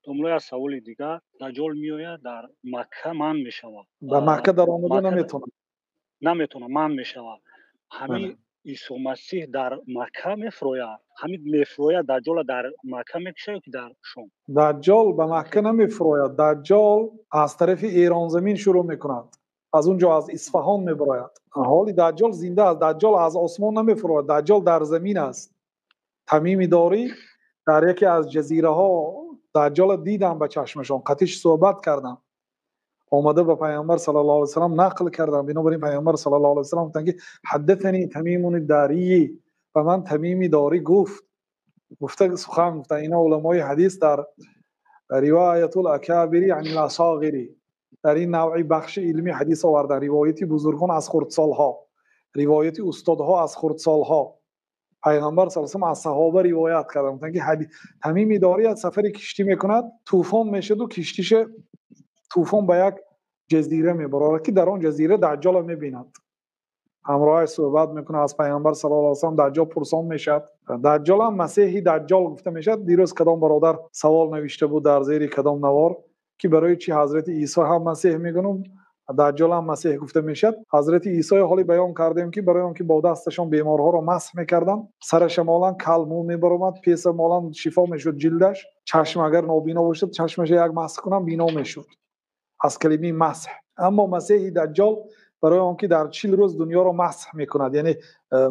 Домла, як саволи дигар: Даҷҷол меояд, дар Макка манъ мешавад. Ба Макка даромада наметавонад. Наметавонад, манъ мешавад. Ҳамин Исо Масеҳ дар Макка мефурояд? Ҳамин мефурояд, Даҷҷола дар Макка мекушад ё ки дар Шом? Даҷҷол ба Макка намефурояд. Даҷҷол аз тарафи Эронзамин шурӯъ мекунад, аз он ҷо, аз Исфаҳон мебарояд. Ҳоли Даҷҷол зинда аст. Даҷҷол аз осмон намефурояд, Даҷҷол дар замин аст. Тамими Дорӣ дар яке аз ҷазираҳо Даҷҷолро дидам ба чашмашон, қатиш суҳбат кардам, омада ба Паёмбар саллаллоҳу алайҳи васаллам нақл кардам. Бинобар ин Паёмбар саллаллоҳу алайҳи васаллам гуфтанд, ки حدثني تميم الداري, ба ман Тамими Дорӣ гуфт, гуфта сухан гуфтанд. Ина уламои ҳадис дар رواية الأكابر عن الأصاغر, дар ин навъи бахши илми ҳадис овардан ривояти бузургон аз хурдсолҳо, ривояти устодҳо аз хурдсолҳо. Пайғамбар саллаллоҳу алайҳи васаллам аз саҳоба ривоят карданд, гуфтанд, ки Тамими Дорӣ аз сафари киштӣ мекунад, тӯфон мешуду киштиша тӯфон ба як ҷазира мебарорад, ки дар он ҷазира Даҷҷолро мебинад, ҳамроҳаш суҳбат мекунад, аз Пайғамбар саллаллоҳу алайҳи васаллам Даҷҷол пурсон мешавад. Даҷҷол ҳам Масеҳи Даҷҷол гуфта мешавад. Дирӯз кадом бародар савол навишта буд дар зери кадом навор, ки барои чи Ҳазрати Исо ҳам Масеҳ мегӯнум, Даҷҷол ҳам Масеҳ гуфта мешавад. Ҳазрати Исои ҳоле баён кардем, ки барои он ки бо дасташон беморҳоро масҳ мекарданд, сараша молан кал мӯ мебаромад, песа молан шифо мешуд ҷилдаш, чашм агар нобино бошад, чашмаша як масҳ кунам, бино мешуд, аз калимаи масҳ. Аммо Масеҳи Даҷҷол барои он ки дар 40 рӯз дунёро масҳ мекунад, яъне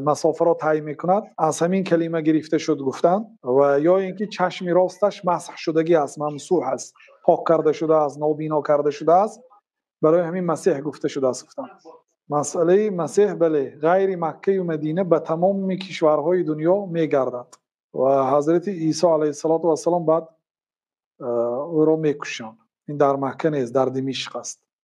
масофаро тай мекунад, аз ҳамин калима гирифта шуд гуфтанд. Ва ё ин ки чашми росташ масҳ шудагӣ аст, мамсуҳ аст, пок карда шудааст, нобино карда шудааст, барои ҳамин Масеҳ гуфта шудааст гуфтанд. Масъалаи Масеҳ, бале, ғайри Маккаю Мадина ба тамоми кишварҳои дунё мегардад ва Ҳазрати Исо алайҳиссалоту вассалом баъд ӯро мекушанд. Ин дар Макка нест, дар Димишқ аст.